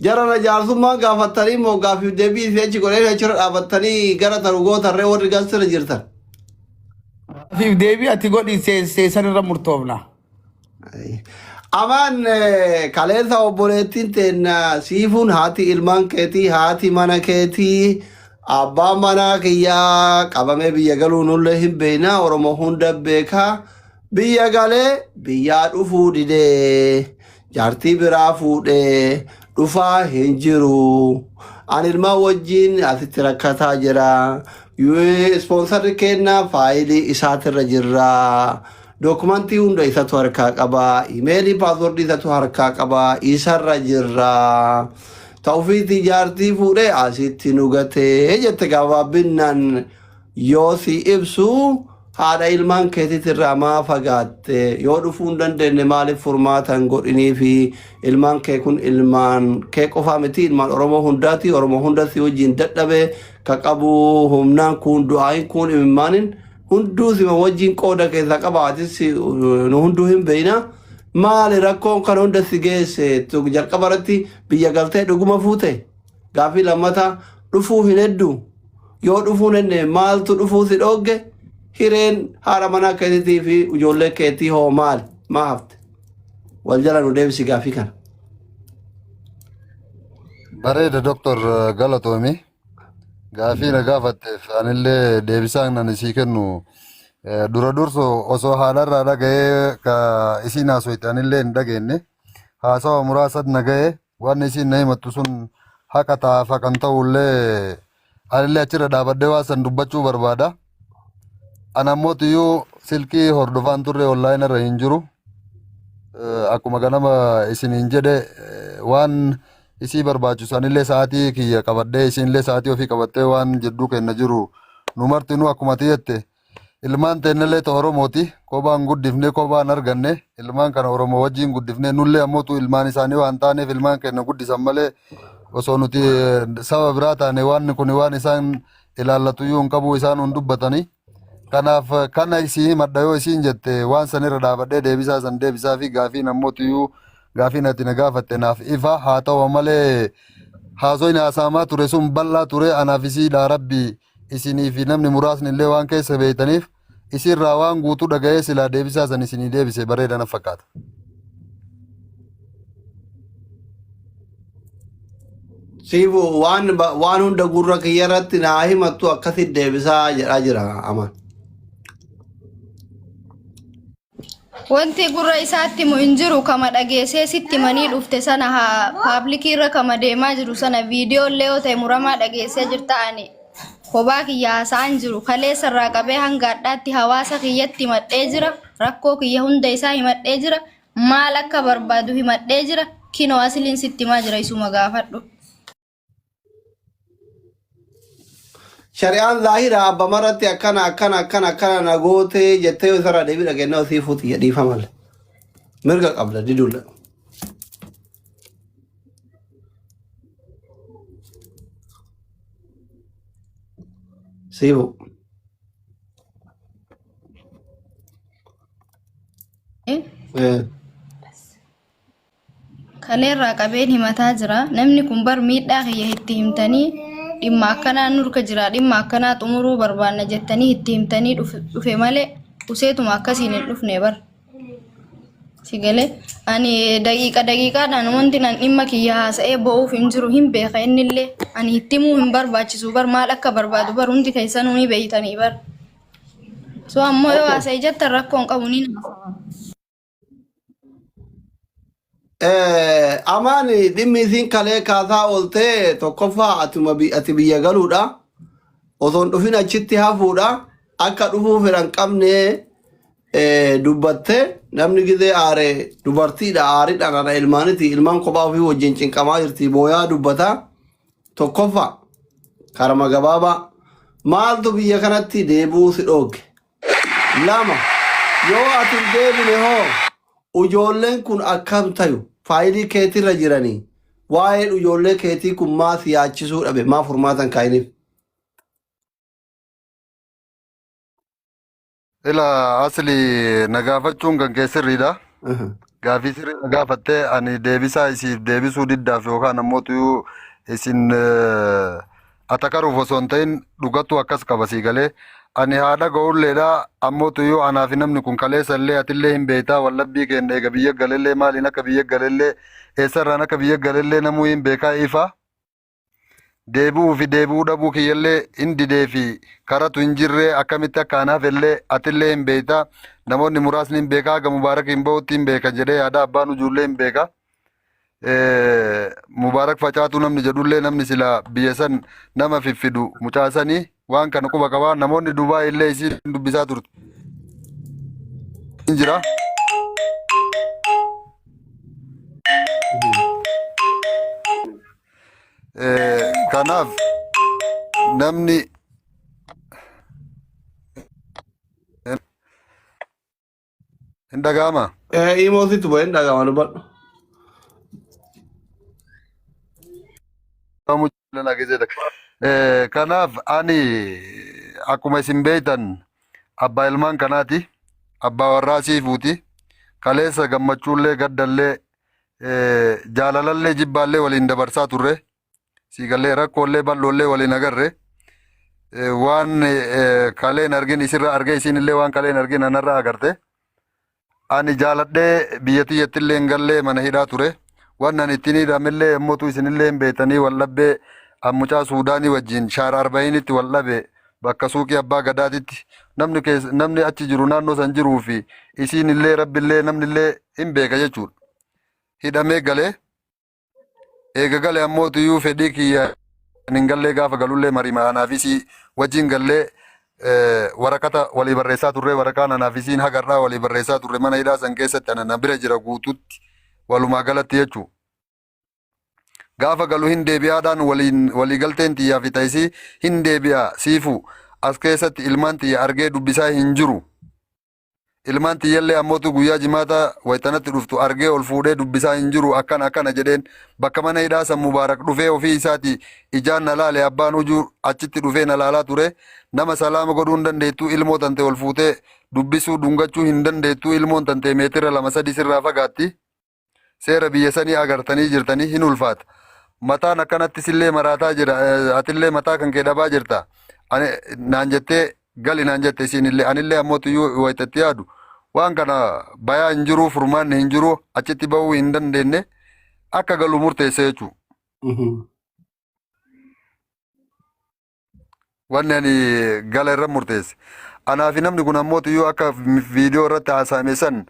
Jarana jaarsummaan gaafattanii moo gaaffiif deebii isii achi godhee achirra dhaabattanii gara taru gootarree warri gaasirra jirtan. Gaaffiif deebii ati godhi seesan irra murtoofna. Amaan kaleessa obboleettiin teenna siifuun haati ilmaan keetii haati mana keetii abbaan manaa kiyyaa qabamee biyya galuu nullee hin beekna Oromoo hunda beekaa biyya galee biyyaa dhufuu didee jaartii biraa fuudhee dhufaa hin jiru. Ani ilmaan wajjin asitti rakkataa jira. Ispoonsarri kennaa faayilii isaatirra jirra. Dookumantii hunda isatu harkaa qaba. Imeelii paaswordii isatu harkaa qaba. Isarra jirra. Ta'ufiitii jaartii fuudhee asitti nu gatee jette gabaabinaan yoo si ibsu haadha ilmaan keetiitirraa maa fagaatte yoo dhufuu hin dandeenye maaliif furmaata hin godhinii fi ilmaan kee kun ilmaan kee qofaa miti ilmaan Oromoo hundaati Oromoo hunda si wajjin dadhabe ka qabu humnaan kun du'aayin kun imimmaanin hunduu sima wajjin qooda keessaa qaba atis nu hunduu hin beeyna maali rakkoon kan hunda si geesse jalqaba irratti biyya galtee dhuguma fuute Gaaffii lammataa dhufuu hin hedduu? Yoo dhufuu hin henne maaltu dhufuu si dhoogge? Hireen haadha manaa keetiitii fi ijoollee keetii hoo maali? Maa hafte? Wal jala nu deebisi gaaffii kana. Bareeda Doktor galatoomi. Gaafii na gaafatteef anillee deebisaan ani sii kennu dura dursu osoo haadharraa dhaga'ee ka isiin haasoyte anillee hin dhageenye. Haasawa muraasat na ga'e. Wanni isiin na himattu sun haqa ta'aaf haqan ta'ullee anillee achirra dhaabadhee waan san dubbachuu barbaada. Ana ammoo tiyyuu silkii hordofaan turre online irra hin jiru. Akkuma ganama isiniin jedhe waan isii barbaachisu anillee sa'aatii kiyya qabadhee isiinillee sa'aatii ofii qabattee waan jidduu keenya jiru nu martinuu akkuma ati jette Ilmaan teennallee ta Oromooti. Kophaan guddifne, kophaan arganne. Ilmaan kana Oromoo wajjin guddifne. Nullee ammootu ilmaan isaanii waan taaneef ilmaan keenya guddisan malee osoo nuti saba biraa taane waan kun waan isaan ilaallatuyyuu hin qabu isaan hin dubbatanii. Kanaaf kana isii himadha yoo isiin jette waan sanirra dhaabadhee deebisaa san deebisaa fi gaafiin ammootuyyuu gaafiin ati na gaafatte naaf ifa haa ta'u malee haasoyni haasa'amaa ture sun bal'aa ture anaaf isiidhaa rabbii isinii fi namni muraasni illee waan keessa beeytaniif isinirraa waan guutuu dhaga'ee silaa deebisaa san isinii deebise bareeda na fakkaata. Siifu waan waan hunda gurra kiyya irratti naa himattu akkasitti deebisaa jedhaa jira amaan. Wanti gurra isaatti himu hin jiru kama dhageessee sitti himanii dhufte sana haa paablikii irra kama deemaa jiru sana viidiyoo illee yoo ta'e muramaa dhageessee jirta ani kophaa kiyya haasa'an jiru kaleessa irraa qabee hanga hadhaatti hawaasa kiyyatti himadhee jira rakkoo kiyya hunda isaa himadhee jira maal akka barbaadu himadhee jira kinoo asiliin sitti himaa jira isuma gaafadhu. Shari'aan zaahira abba maratti akkana akkana akkana akkana na gootee jettee yoo isarraa deebii dhageenyaa osii fuuti dhiifamalle. Mirga qabda diduudha. Siifu. Eh. Kaleerraa qabeen himataa jira. Namni kun bar miidhaa kiyya itti himtanii dhimma akkanaa nurka jira dhimma akkanaa xumuruu barbaanna jettanii itti himtanii dhufe malee useetuma akkasiin hin dhufne bar. Si galee ani daqiiqa daqiiqaadhaan wanti nan dhimma kiyya haasa'ee bo'uuf hin jiru hin beeka innillee ani itti himuu hin barbaachisu bar maal akka barbaadu bar hundi keessanuu ni beeytanii bar. So ammoo yoo haasa'e jettan rakkoo hin qabu ni haasa'a. Amaan dhimmi isiin kalee kaasaa ooltee tokkoffaa atuma ati biyya galuudha. Osoo hin dhufin achitti hafuudha. Akka dhufuu fedha hin qabne dubbatte namni gizee aare dubartiidha aariidhaan haadha ilmaaniti ilmaan kophaa ofii wajjin cinqamaa jirti booyaa dubbata. Tokkoffaa karama gabaabaa maaltu biyya kanatti deebi'uu si dhoogge? 2, Yoo ati hin deebine hoo ujoolleen kun akkam tayu? Faayilii keetirra jiranii waa'een ujoollee keetii kun maa si yaachisuu dhabe? Maa furmaata hin kaa'iniif? Ila asli na gaafachuun kan kee sirriidha. Gaafii sirrii na gaafattee ani deebisaa isiif deebisuu diddaaf yookaan ammoo tuyuu isin atakaruuf osoo hin ta'in dhugattuu akkas qaba sii galee. Ani haadha ga'ulleedha ammoo tuyuu anaa fi namni kun kaleessa illee atillee hin beektaa wallabbii keenya eega biyya galellee maaliin akka biyya galellee eessarraan akka biyya galellee namuu hin beekaa ifa. Deebi'uu fi deebi'uu dhabuu kiyyallee hin didee fi karatu hin jirree akkamitti akka anaaf illee atillee hin beekta namoonni muraasni hin beeka haga mubaarak hin bahutti hin beeka jedhee yaada abbaan ujuullee hin beeka. Mubaarak facaatuu namni jedhullee namni silaa biyya san nama fiffidu mucaasanii waan kana quba qabaa namoonni Dubaay illee isiin dubbisaa turte. Hin jira. Kanaaf namni hin dhaga'ama. Imoositti bu'ee hin dhaga'ama dubbadhu. Kanaaf ani akkuma isin beektan abbaa ilmaan kanaati. Abbaa warraa siifuuti. Kaleessa gammachuullee gaddallee jaalalallee jibbaallee waliin dabarsaa turre. Siigallee rakkoollee bal'oollee waliin agarre. Waan kaleen argin isirra arge isinillee waan kaleen argin anarra agarte. Ani jaaladhee biyya tiyyattillee hin gallee mana hidhaa ture. Waan ani ittiin hidhamellee yommuutu isinillee hin beektanii wal dhabbee an mucaa Suudaanii wajjin shaara arba'iinitti wal dhabe bakka suuqii abbaa gadaatitti namni keessa namni achi jiru naannoo san jiruu fi isiinillee rabbillee namnillee hin beeka jechuudha. Hidhamee galee Eega gale ammoo tuyyuu fedhii kiyya hin gallee gaafa galullee mariima anaa fi isii wajjin gallee waraqata walii barreessaa turre waraqaan anaa fi isiin hagarraa walii barreessaa turre mana hidhaa san keessatti ana na bira jira guututti walumaa galatti jechuu. Gaafa galu hin deebi'aadhaan waliin walii galteen tiyyaa fi ta'isii hin deebi'a siifu as keessatti ilmaan tiyya argee dubbisaa hin jiru. Ilmaan tiyyallee ammootu guyyaa jimaata waytanatti dhuftu argee ol fuudhee dubbisaa hin jiru akkana akkana jedheen bakka mana hidhaa san Mubaarak dhufee ofii isaati ijaan na laale abbaan hujuu achitti dhufee na laalaa ture nama salaama godhuu hin dandeettuu ilmoo tante ol fuutee dubbisuu dhungachuu hin dandeettuu ilmoon tantee meetira lama sadi sirraa fagaatti seera biyya sanii agartanii jirtanii hin ulfaata. Mataan akkanatti sillee maraataa jira atillee mataa kan kee dhabaa jirta. Ani naan jettee gali naan jette isiinillee anillee ammoo tuyyuu wayitatti yaadu waan kana bayaa hin jiru furmaanni hin jiru achitti bahuu hin dandeenye akka galu murteesse jechuudha. Wanni ani gala irra murteesse. Anaa fi namni kun ammoo tiyyuu akka viidiyoo irratti haasa'ame san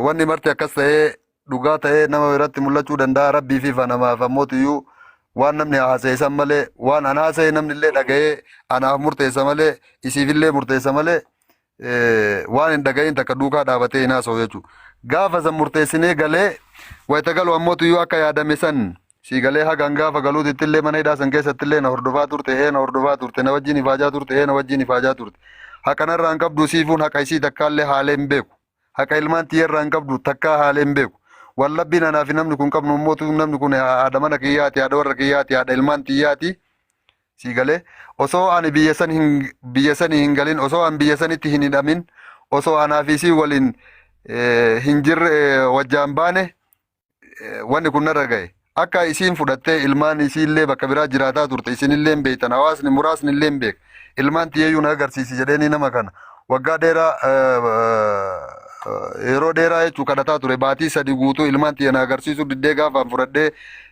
wanni marti akkas ta'ee dhugaa ta'ee nama irratti mul'achuu danda'a rabbii fi namaaf ammoo tiyyuu waan namni haasa'e san malee waan an haasa'e namni illee dhaga'ee anaaf murteessa malee isiif illee murteessa malee waan hin dhaga'iin takka duukaa dhaabatee hin haasa'u jechuudha. Gaafa san murteessinee galee wayita galu ammoo tuyyuu akka yaadame san sii galee hagaan gaafa galuutitti illee mana hidhaa san keessatti illee na hordofaa turte ee na hordofaa turte na wajjin ifaajaa turte ee na wajjin ifaajaa turte. Haqa narraa hin qabdu siifuun haqa isii takkaallee haalee hin beeku. Haqa ilmaan tiyyarraa hin qabdu takkaa haalee hin beeku. Wallabbiin anaa fi namni kun qabnu immoo namni kun haadha mana kiyyaati haadha warra kiyyaati haadha ilmaan tiyyaati. Sii galee osoo ani biyya san hin biyya sanii hin galin osoo an biyya sanitti hin hidhamin osoo anaa fi isii waliin hin jirre wajjaan baane wanni kun narra ga'e. Akka isiin fudhattee ilmaan isiillee bakka biraa jiraataa turte isinillee hin beektan hawaasni muraasni illee hin beeka. Ilmaan tiyyeeyyuu na agarsiisi jedheeni nama kana waggaa dheeraa yeroo dheeraa jechuu kadhataa ture baatii sadi guutuu ilmaan tiyya na agarsiisuu diddee gaafaan fudhadhee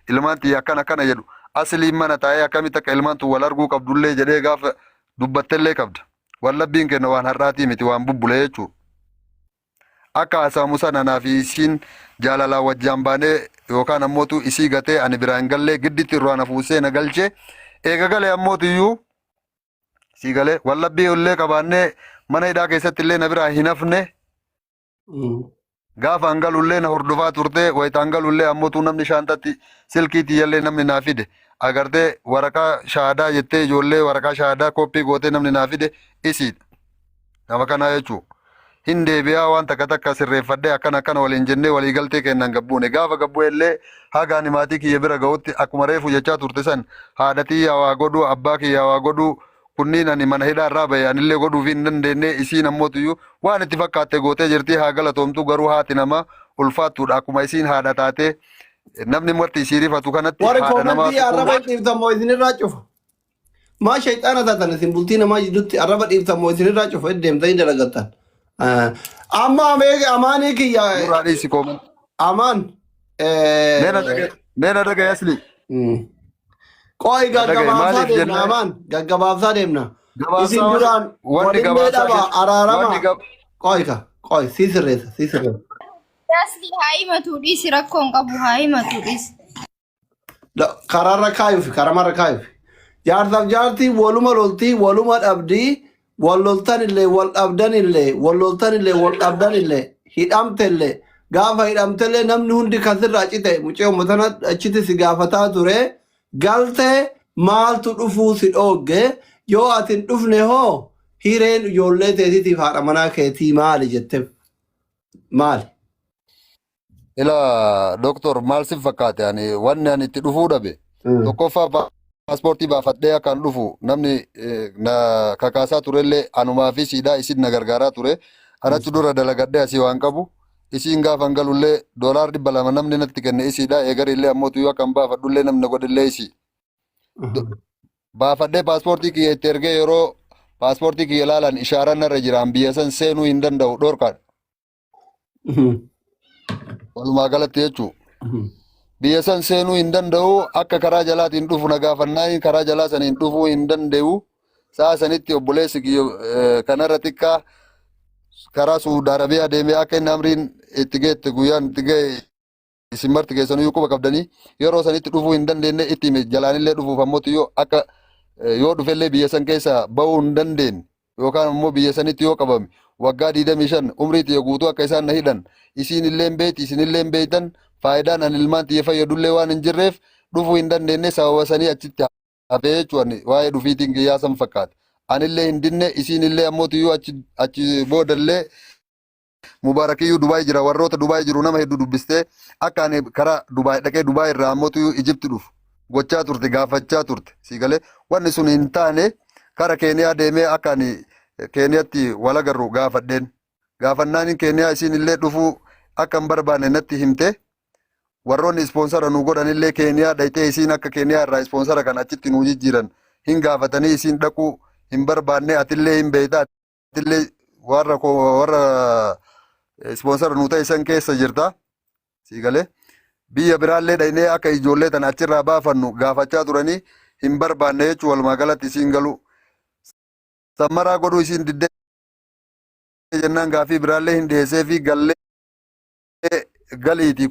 ilmaan tiyya akkana akkana jedhu asliin mana taa'ee akkamitti akka ilmaan tun wal arguu qabdullee jedhee gaafa dubbattellee qabda. Wallabbiin kenna waan har'aatii miti waan bubbule jechuudha. Akka haasa'amu sana anaa fi isiin jaalalaan wajjaan baanee yookaan ammootu isii gatee ani biraa hin gallee gidditti irraa na fuusee na galchee eega galee ammootu iyyuu sii galee wallabbii illee qabaannee mana hidhaa keessatti illee na biraa hin hafne Gaafa an galullee na hordofaa turte wayita an galullee ammotuu namni shaantatti silkii tiyyallee namni naa fide agartee waraqaa shaadaa jettee ijoollee waraqaa shaadaa kooppii gootee namni naa fide isiidha. Nama kanaa jechuu hin deebi'aa waan takka takka sirreeffadhee akkana akkana waliin jennee walii galtee kennan gabbuune gaafa gabbu'e illee haga ani maatii kiyya bira ga'utti akkuma reefu jechaa turte san haadha tiyya waa godhuu abbaa kiyya waa godhuu Kunniin ani mana hidhaa irraa bahe anillee godhuufii hin dandeenne isiin ammootuyyuu waan itti fakkaatte gootee jirti haa galatoomtu garuu haati namaa ulfaattuudha akkuma isiin haadha taatee namni marti isii rifatu kanatti Warri haadha namaa koomentii tuquun arraba hin dhiiftan moo isinirraa cufa. Maa shayxaana taatan isin bultii namaa jidduutti arraba dhiiftan moo isinirraa cufa deemtanii dalagattan. Amma amaanii kiyya nurraa dhiisi koomentii. amaan. Mee na dhagaye mee na dhagaye asli. Qo'i Na dhagaye gaggabaabsaa maaliif deemna jennee amaan gaggabaabsaa deemna. Isin gabaabsaa duraan wanni walillee gabaabsaa dhaba keessa araarama. wanni gab Qo'i ka qo'i sii sirreessa sii sirreessa. Asli haa himatu dhiisi rakkoo hin qabu haa himatu dhiisi. Karaarra kaayufi karamarra kaayufi. Jaarsaaf jaartii waluma loltii waluma dhabdii wal loltan illee wal dhabdan illee wal loltan illee wal dhabdan illee hidhamte illee gaafa hidhamte illee namni hundi kan sirraa cite mucee uummata achitti si gaafataa ture galtee maaltu dhufuu si dhoogge yoo ati hin dhufne hoo hireen ijoollee teetiitiif haadha manaa keetii maali jetteef maali? Ila doktor maal sin fakkaate ani wanni ani itti dhufuu dhabe tokkoffaa paaspoortii baafadhee akkan dhufu namni na kakaasaa turellee anumaa fi siidhaa isin na gargaaraa ture anatti dura dalagadhee asii waan qabu isiin gaafan galullee doolaar 200 namni natti kenne isiidha eegarillee ammoo tuyyuu akkan baafadhullee namni na godhellee isii. Baafadhee paaspoortii kiyya itti ergee yeroo paaspoortii kiyya ilaalan ishaaraan narra jiraan biyya san seenuu hin danda'u dhorkaadha. Walumaa galatti jechuun biyya san seenuu hin danda'u akka karaa jalaatiin dhufu na gaafannaan karaa jalaa saniin dhufuu hin danda'u. Sa'a sanitti obboleessi kiyya kanarra xiqqaa karaa Suudi Arabiyaa deemee akka inni amriin itti geette guyyaan itti ga'e isin marti keessanuu quba qabdanii yeroo sanitti dhufuu hin dandeenye itti hime jalaanillee dhufuuf ammoo yoo akka yoo dhufellee biyya san keessa ba'uu hin dandeenye yookaan ammoo biyya sanitti yoo qabame waggaa 25 umrii tiyya guutuu akka isaan na hidhan isiin illee hin beekti isin illee hin beektan faayidaan ani ilmaan tiyya fayyadullee waan hin jirreef dhufuu hin dandeenye sababa sanii achitti hafee jechuun waa'ee dhufiitiin kiyyaa san fakkaata. Anillee hin dinne isiin illee ammoo tiyyuu achi achi boodallee Mubaarakiyyuu Dubaay jira warroota Dubaay jiru nama hedduu dubbistee akka ani karaa Dubaay dhaqee Dubaay irraa ammoo tiyyuu Ijipti dhufu gochaa turte gaafachaa turte sii galee wanni sun hin taane kara Keeniyaa deemee akka ani Keeniyaatti wal agarru gaafadheen gaafannaan Keeniyaa isiin illee dhufuu akka hin barbaanne natti himte warroonni ispoonsara nu godhan illee Keeniyaa dhayxee isiin akka Keeniyaa irraa ispoonsara kan achitti nu jijjiiran hin gaafatanii isiin dhaquu hin barbaanne atillee hin beekta atillee warra warra ispoonsara nu ta'e san keessa jirta sii galee biyya biraallee dhaynee akka ijoollee tana achirraa baafannu gaafachaa turanii hin barbaanne jechuun walumaa galatti isiin galu sammaraa godhuu isiin diddee jennaan gaafii biraallee hin dhiyeessee fi gallee galiitii.